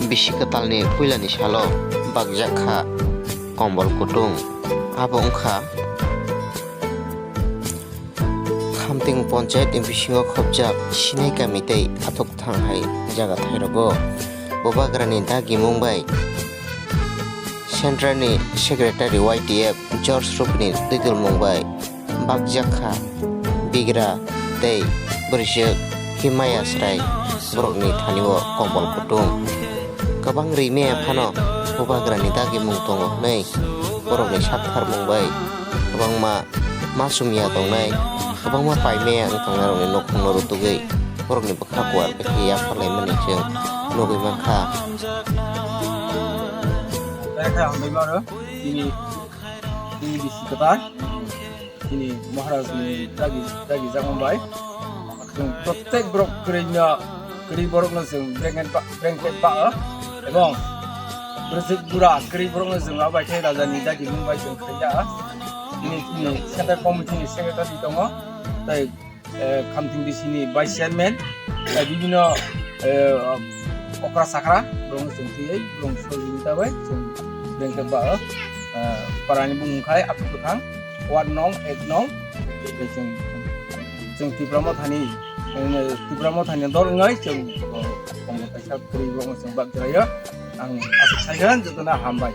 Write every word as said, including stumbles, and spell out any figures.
Bisi kwtalni puilani salo bakjak kha kombol kutung. Abo wngkha Khamting Ponchayat ni bisingo khopjak Sinai kami tei Athukthang hai jaga thairogo. Bubagrani dagimung bai Central ni Secretary Y T F George Rup ni twidulmung bai bakjak kha bigra tei bwrwisuk Himaya Srai borokni thani o kombol kutung. Kwbang ri maya phano bubagrani dagimung tongo hwnwi borokni saktharmung bai kwbangma ma chumya tongnai, kwbangma pai maya wng tongnairokni nukhungno rutugwi borokni bwkha kuar bai khe yapharlaimani chwng nugwi mankha. Tei khe hambai mano, tini, tini bisi kwtal, tini Maharaj ni dagi, dagi jakmung bai. Chwng protek borok kwrwi no, kwrwi borok no chwng blanket ba, blanket ba o. Ebong bwrwswk bura kwrwi borok no chwng abai khe raja ni dagi mung bai chwng khlai ya. Tini, tini central committee ni secretary tongo. Tei eh, Khamting bisi ni vice chairman, eh, bibino, eh, okra sakra, borok chwng twiwi, borok sojogita bai, chwng blanket ba o, eh, parani bumung khai Athukthang, ward nong, ek nong, tei chwng, chwng Tipra Mothani, eh, Tipra Mothani dol wngnai, chwng, oh, kombol kaisa kwrwi borok chwng bak jelaio, ang aswk sai kha, jotono hambai.